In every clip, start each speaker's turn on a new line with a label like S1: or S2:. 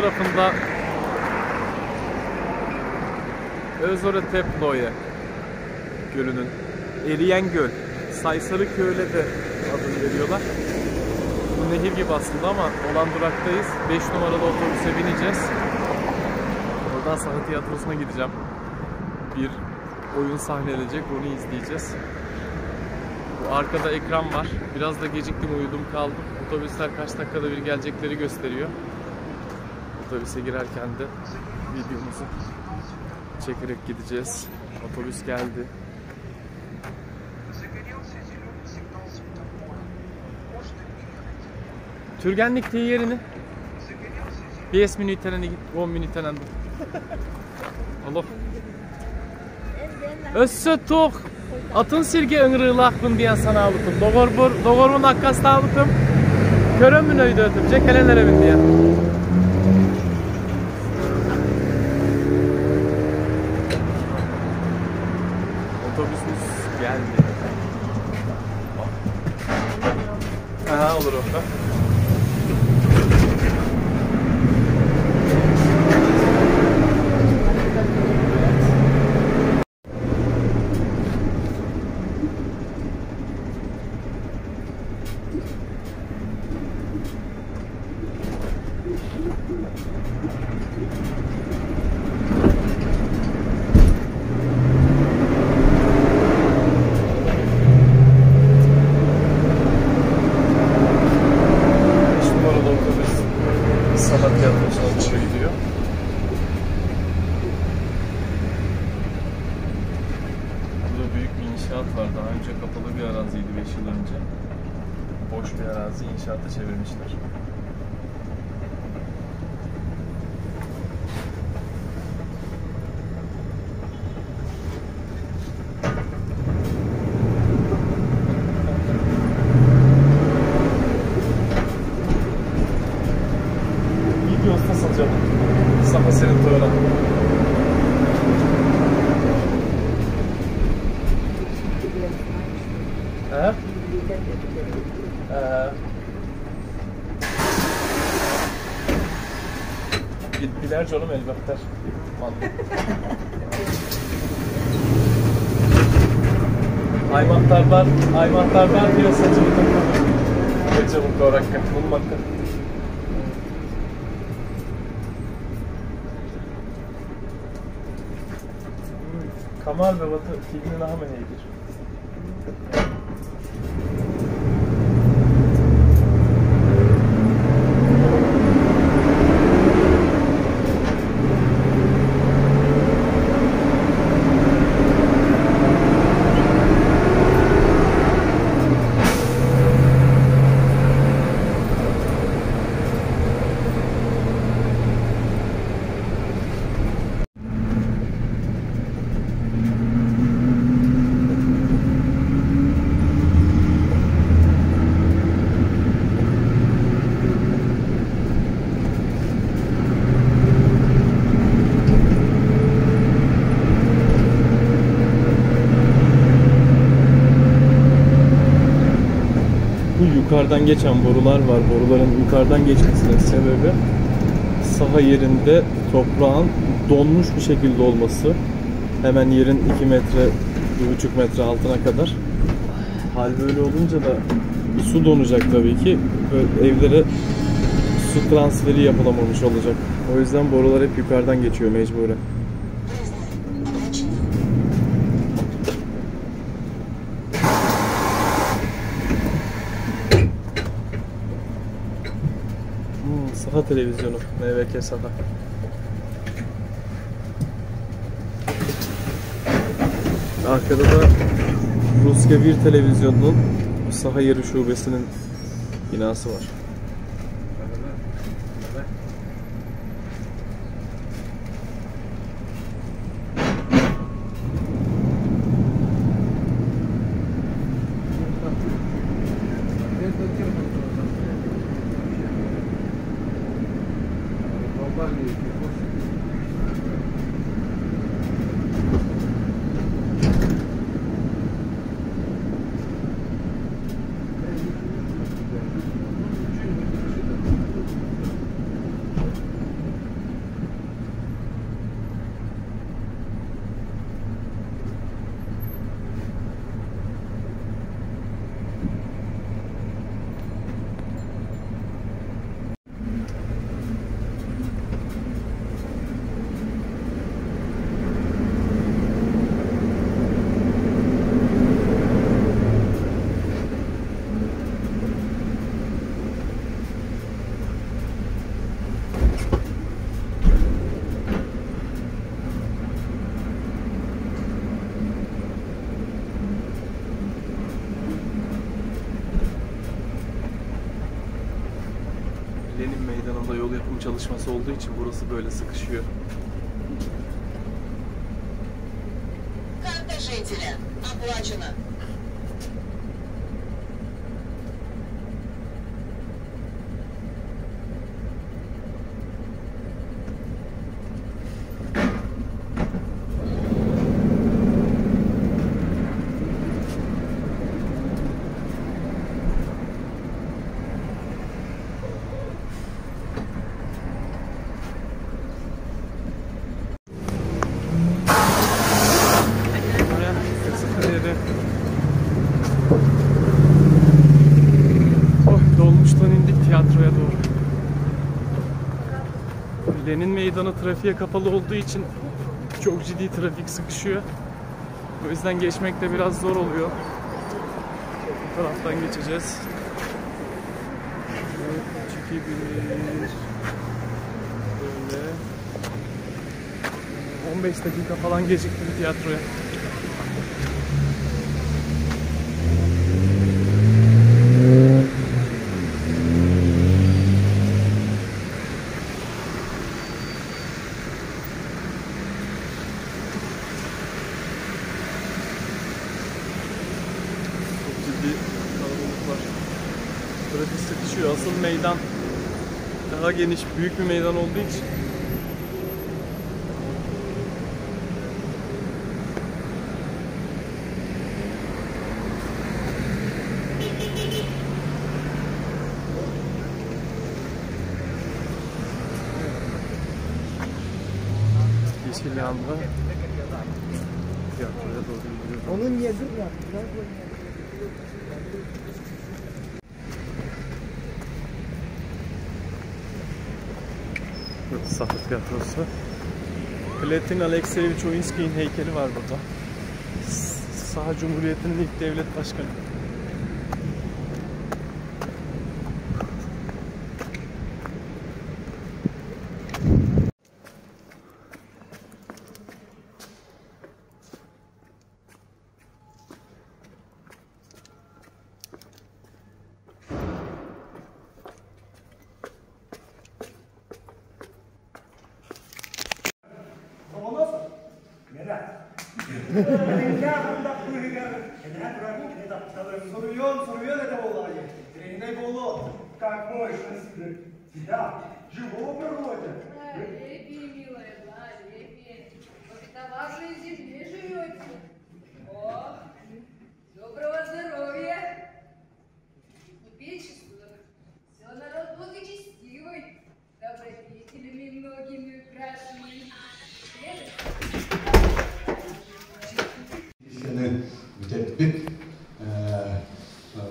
S1: tarafında Özore Teploye gölünün Eriyen Göl, Saysarı Köy'le de adını veriyorlar. Bu nehir gibi aslında ama olan duraktayız. 5 numaralı otobüse bineceğiz. Oradan Saha Tiyatrosu'na gideceğim. Bir oyun sahnelenecek, onu izleyeceğiz. Bu arkada ekran var. Biraz da geciktim, uyudum kaldım. Otobüsler kaç dakikada bir gelecekleri gösteriyor. Otobüse girerken de videomuzu çekerek gideceğiz. Otobüs geldi. Türgenlik yerini. 5 minuten 10 minuten. Allah. Өссө туох атын сиргэ ыҥырыылаахпын диэн санаабытым. Доҕорбор, доҕорбун аккастаабытым. Көрөммүн өйдөөтүм. Дьэ кэлэн эрэбин диэн. Otobüsümüz geldi. Aha, olur orada. Numaralı otobüs Saha Tiyatrosu'na doğru gidiyor. Burada büyük bir inşaat var. Daha önce kapalı bir araziydi 5 yıl önce. Boş bir arazi inşaata çevirmişler. Video nasıl Saha senin toyuna. Ha? Biler canım elbette. Аймақтар бар, аймақтар бар пиасачылытын Көчөбүн коракка, мунмакка. Kamal ve Batı filmin daha mı heydir? Yukarıdan geçen borular var. Boruların yukarıdan geçmesinin sebebi saha yerinde toprağın donmuş bir şekilde olması. Hemen yerin 2 metre, 1,5 metre altına kadar. Hal böyle olunca da su donacak tabii ki. Böyle evlere su transferi yapılamamış olacak. O yüzden borular hep yukarıdan geçiyor mecburen. Saha televizyonu, MVK Saha. Arkada da Rusya 1 televizyonunun saha yeri şubesinin binası var. Bakım çalışması olduğu için burası böyle sıkışıyor.
S2: Карта жителя. Оплачено.
S1: Oh, dolmuştan indik tiyatroya doğru. Lenin Meydanı trafiğe kapalı olduğu için çok ciddi trafik sıkışıyor. O yüzden geçmek de biraz zor oluyor. Bu taraftan geçeceğiz. 3, 2, 1. Böyle. 15 dakika falan geciktim tiyatroya. Çok ciddi kalabalık var. Trafik sıkışıyor. Asıl meydan daha geniş, büyük bir meydan olduğu için. Yeşil yandı. Tiyatroya doğru gidiyorum.
S3: Onun niye
S1: Burası Sahra Tiyatrosu. Platin Alexeyevich Oinski'nin heykeli var burada. Saha Cumhuriyeti'nin ilk devlet başkanı.
S3: Soruyor это было. Тренинг было.
S4: Как можно себе тебя, живого природе?
S5: Лепи, милая, да, лепи. Вот на вашей земле живете. О, доброго здоровья. Купечество. Все народ благочестивый. Добродетелями многими украшенный.
S6: Сені бүтәппит,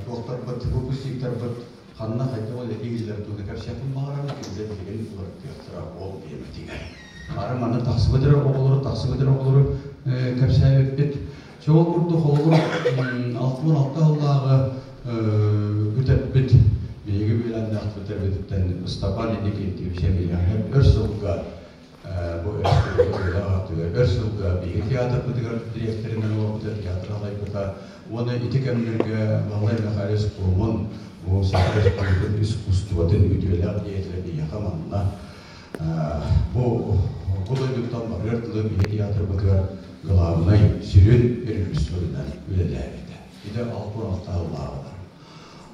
S6: туохтарбыт, выпускниктарбыт ханна хайда ол этигиллер туна кәпсәпин бағарам, кинзер деген улар тыяқтыра ол диэмэтигер. Ары маны тахсыбыдыр оҕолору, тахсыбыдыр оҕолору кәпсәбиппит. Чоол курду хололор алтымын алта аллааҕы бүтәппит. Биһиги билэн бүтәппиттен Ыстапан Иннокентьевич Эмильяхев өр сылга бу өр сылга биһиги театр бытыгар директорынан олорбута, театр алайбыта. Оны ити кэмнерге Валай Михайлович Курмун бу Саха Республикатын искусствотын үтүөлээх деятелэ биһиэхэ манна бу кудойдуктан барыар тылы биһиги театр бытыгар главный сүрүн режиссерынан үлэлээбитэ. Ити алтын алта аллааҕылар.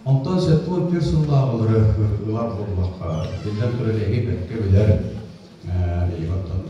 S6: Онтон сеттуон түр сыллааҕылары ылар буоллахха, биллэн турар эһи бэккэ билэр Ивантан